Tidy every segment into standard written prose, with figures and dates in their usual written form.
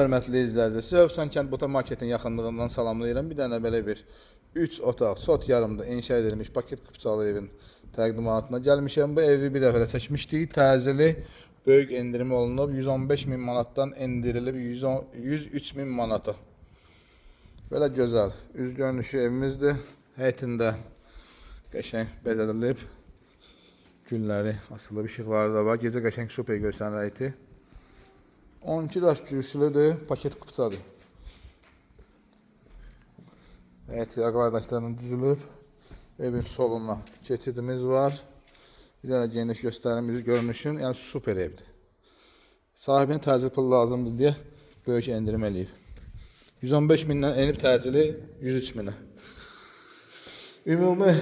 Hörmətli izləyicilər, sizi Hövsan kənd Bota marketin yaxınlığından salamlayıram. Bir dənə belə bir 3 otaq, sot yarımda inşa edilmiş paket kupçalı evin təqdimatına gəlmişəm. Bu evi bir dəfə də çəkmişdik. Təcili böyük endirim olunub. 115 min manatdan endirilib 110, 103 min manata. Belə gözəl üz görünüşü evimizdir. Həyətində qəşəng bəzədilib. Gülləri asılıb, işıqları da var. Gecə qəşəng super görsənir həyəti. 12 daş kürsülüdür, paket kupçadır. Evet, yaqlar daşlarından düzülüb. Evin soluna keçidimiz var. Bir dənə geniş göstərim üz görünüşün, yəni super evdir. Sahibinin təcil pulu lazımdır deyə böyük endirim eləyib. 115 mindən enib təcili 103 minə. Ümumi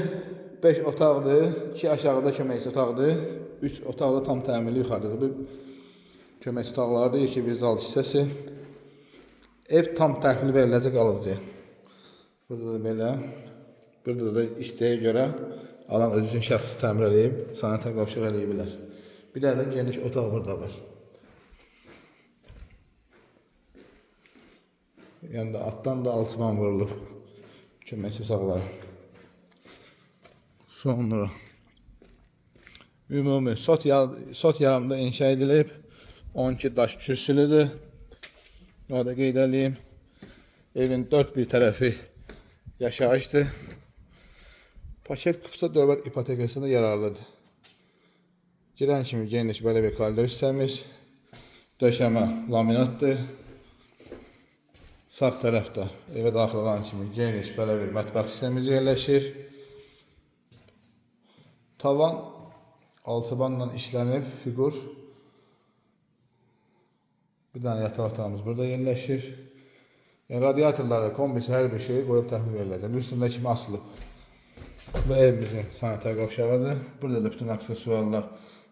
5 otaqdır, 2 aşağıda köməkçi otaqdır, 3 otaq da tam təmirli yuxarıdadır. Bu köməkçi otaqlardır, 2 bir zal hissəsi. Ev tam təhvil veriləcək alıcıya. Burada da belə. Burada da istəyə görə alan özü üçün şəxsi təmir eləyib, sanitar qovşaq eləyə bilər. Bir dənə də geniş otaq burada var. Yəni də altdan da alçıban vurulub köməkçi otaqları. Sonra ümumi sot yarımda inşa edilib. 12 daş kürsülüdür. Onu da qeyd eləyim. Evin dörd bir tərəfi yaşayışdır. Paket kupça dövlət ipotekasında yararlıdır. Girən kimi geniş belə bir koridor hissəmiz. Döşəmə laminatdır. Sağ tərəfdə evə daxil olan kimi geniş belə bir mətbəx hissəmiz yerləşir. Tavan alçıbanla işlənib fiqur. Bir dənə yataq otağımız burada yerləşir. Yəni radiatorları, kombisi, hər bir şeyi qoyub təhvil veriləcək. Lüstrdə kimi asılıb. Bu evimizin sanitar qovşağıdır. Burada da bütün aksesuarlar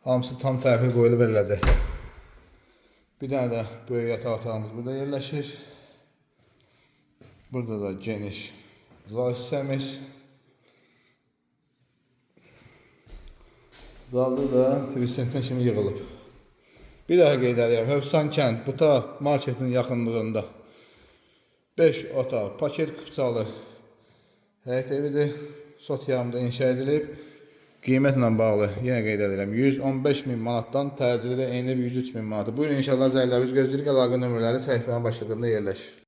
hamısı tam təhvil qoyulub veriləcək. Bir dənə də böyük yataq otağımız burada yerləşir. Burada da geniş zal hissəmiz. Zalda da TV kimi yığılıb. Bir daha qeyd edirəm. Hövsan kənd Buta marketin yaxınlığında 5 otaq, paket kupçalı həyət evidir. Sot yarımda inşa edilib. Qiymətlə bağlı yenə qeyd edirəm. 115 min manatdan təcili də enib 103 min manata. Buyurun inşallah zənglərimiz gözləyirik. Əlaqə nömrələri səhifənin başlığında yerləşir.